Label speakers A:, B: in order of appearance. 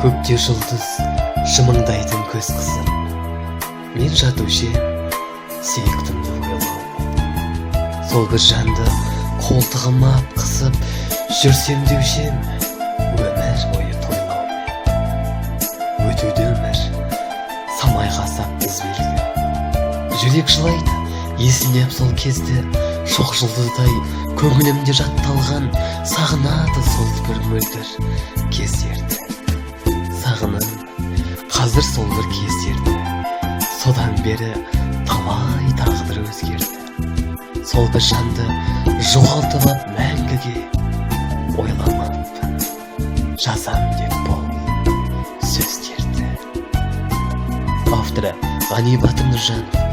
A: Көкте жұлдыз жымыңдайтын көз қысып, мен жатушы ем сүйіктімді ойлаумен. Сол бір жанды қолтығыма қысып жүрсем деуші ем өмір бойы тойлаумен. Өтуде өмір самайға сап із белгі, жүрек жылайды есінеп сол кезді. Шоқ жұлдыздай көңілімде жатталған, сағынады сол бір мөлдір кездерді. Сағынам қазір сол бір кездерді, содан бері талай тағдыр өзгерді. Сол бір жанды жоғалтып ап мәңгіге, ойламаппын жазам деп бұл сөздерді. Авторы Ғани Батыр Нұржанов.